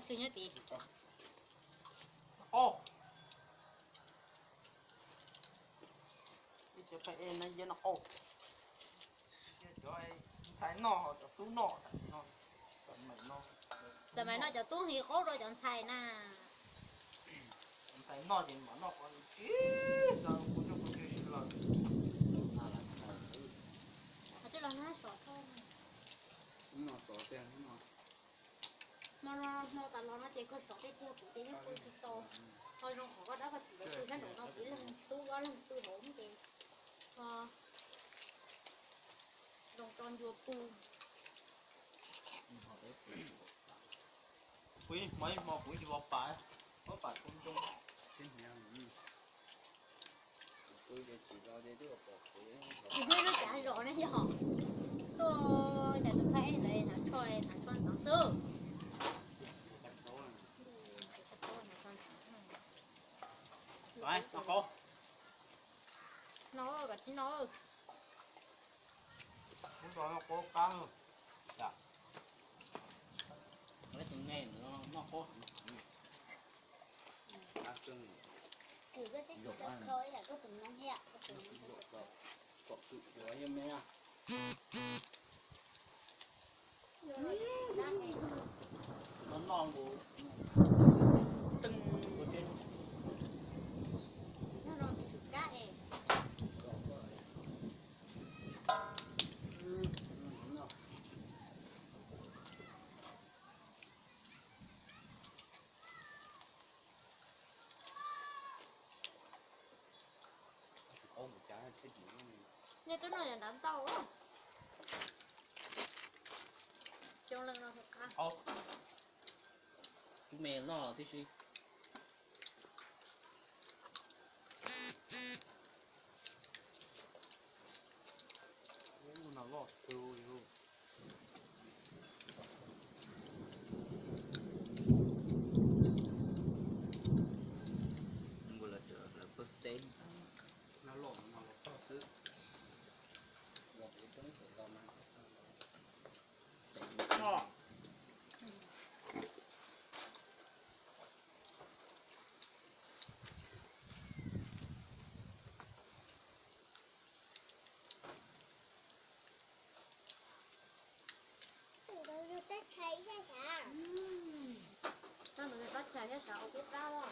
Kws nyob tid. Qos. Ib cov pheej ev no yog no qos. Cov ntxhais noj, cov tub noj. Txawm mas noj cov tub nqhis qaub rau cov ntxhais na. Cov ntxhais noj ces mam noj qos tsis tau kuv coj kuv twg sis los. Qhov twb los nag sov thoj. Hmo no hmo tas los no ces koj sov tej tiag kuv ces yeej pw tsis tau. Ho zoo qhov koj dab koj txiv lawv pw sab nraum no kuv leeg tub ob leeg pw hauv ces ho zoo tso ncua pw. Kuv ib hmo ib hmo kuv ib tsis pom pam, pom pam tau ncoo. Tsis hnov lub cas zos ne yog tuaj nram tus phab ntawd hnav tsho hnav tsho ntxeev xwb. No kom tsis no. Kuv tau noj qab qab. Tus me no noj qab heev. Koj tsis tau kho ib yam koj tus noob thiab. Kom kwm ua yog me. Noj noj nkaus teeb ua tsev. Noj no tsis tshwm kab es. Nej twb noj yam nrad ntau. Coob leej no qab. Tus me noj tib si. Nas loj kawg li. Npua lawv tseem lawv pawg teb. Nas loj nas loj txog xwb. Tau ntawd pab tshais thiab sawv ua peb pab los.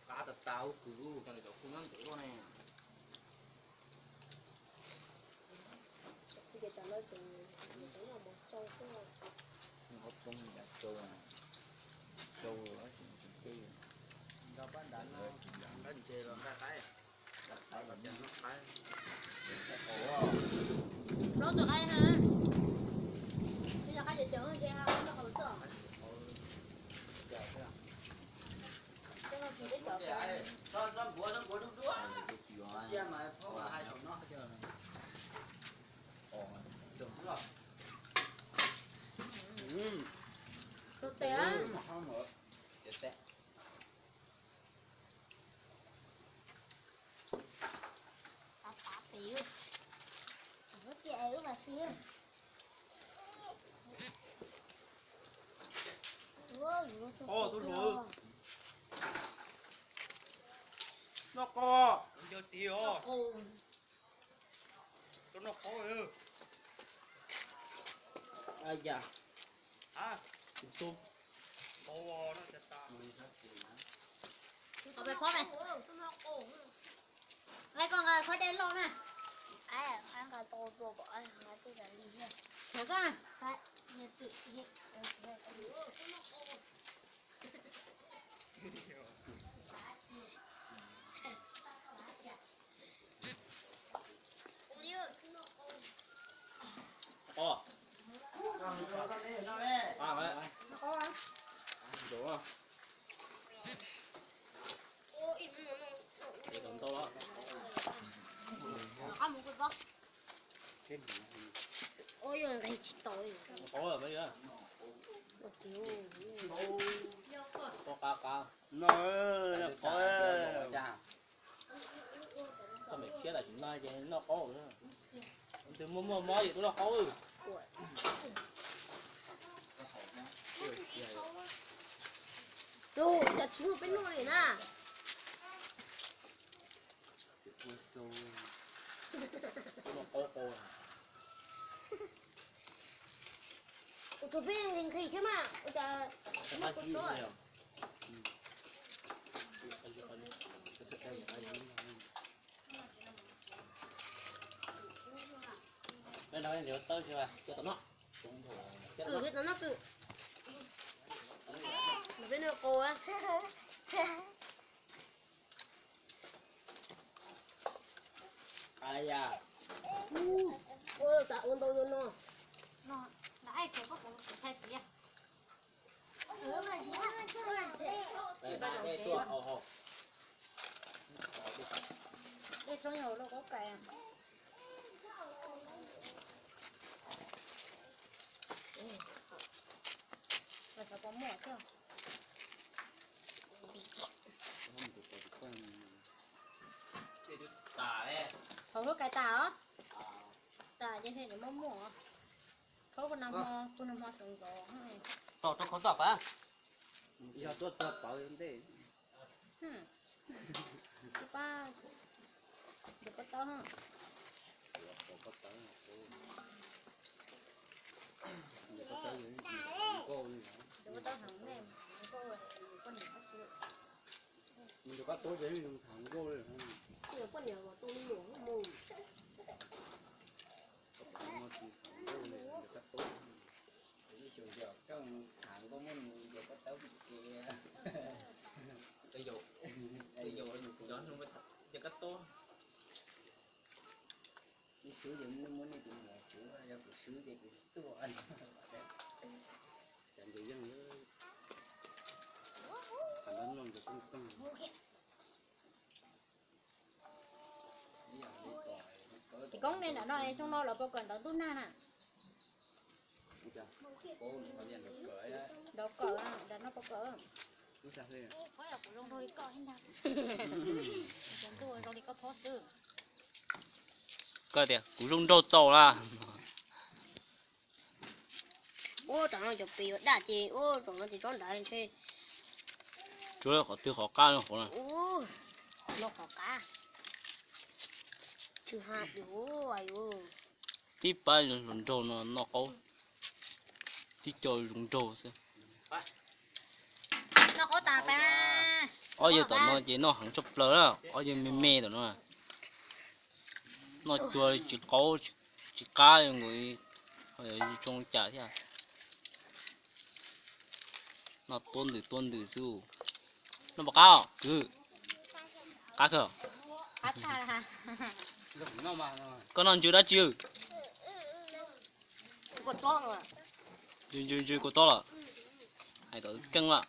Qab tas tas ub kws ub cov nws cov kuj nyob ntawd luaj ne. Nws ho poob nram tsau, tsau tseem tseem teb. Nrog pab nrad no, nrog ntses los nrog qaib. Plaub tus qaib ha, ib yog qaib cawv cawv ntses ha, nrog qhov xwb. Coj no kis peb cov. Tus tes. Tus hlub. Noj qos, nco tis os. Noj qos. Ai ya. Tus tub. Qos peb phob me. Nqa koj nqa phob dej loj na. Nqa tau tua kom nqa tej cov li thiab. Khaws koj na. Os. No, qhov, koj mem tshiab tam sim no ces noj qaub. Tus muaj muaj mob ces tuaj noj qaub. Tus, cas tsis muaj peb noj li na. Ua tsuas peb nqhis nqhis thiab mas ua cas muaj kua txob. Kwm, peb noj qaub. Ua tas ua ntau ua no. Thaum lub kais tas os. Tas ces muaj muaj. Khaub kuv nag hmo, kuv nag hmo sawv ntxov. Tos rau qhov txoj pab. Yog tuaj txog pawv ntej. Tus pab, tus pab tau. Tus pab tau heev, tus pab tau heev, tus pab tau heev. Tus pab tau heev, tus pab tau heev. Ib xyoo yog koj mus tham nkauj muaj nus ces koj tau ke. Yog koj tau. Ib xyoo ces muaj nej tus muam tswv, yog kuv swb ces kuv tuaj. Cov ntses yeej, qhov no no ntses tooj tooj. Ces koob ne, nram no xyoo no lawv puas kawm ntawv ntuj nag na? Nrov kawm, nram no puas kawm? Koj tias kuv zoo nraug txaus lawm. Ua tam no cov pes yuav daj ces ua tam no ces tsob nrad ntshe. Tsuav qhov twg qhov qab no qhov no. Ua, no qhov qab. Tsis hais yuav, yuav. Tib pab hluas nraug no noj qaub, tib co zoo nraug xwb. Noj qaub tas peb. Ob yawg tom no ces noj heev tshaj plaws na, ob yawg me me tom no. Noj cuag tsis qaub, tsis qab li nkaus, ho yog zoo cas thiab. Noj tuab ntws tuab ntws xwb. Noj puas qab kwv? Qab kawg. Koj noj ntsw dab tsi? Ntsw, ntsw, ntsw kua txob los? Hais tau keej lawm.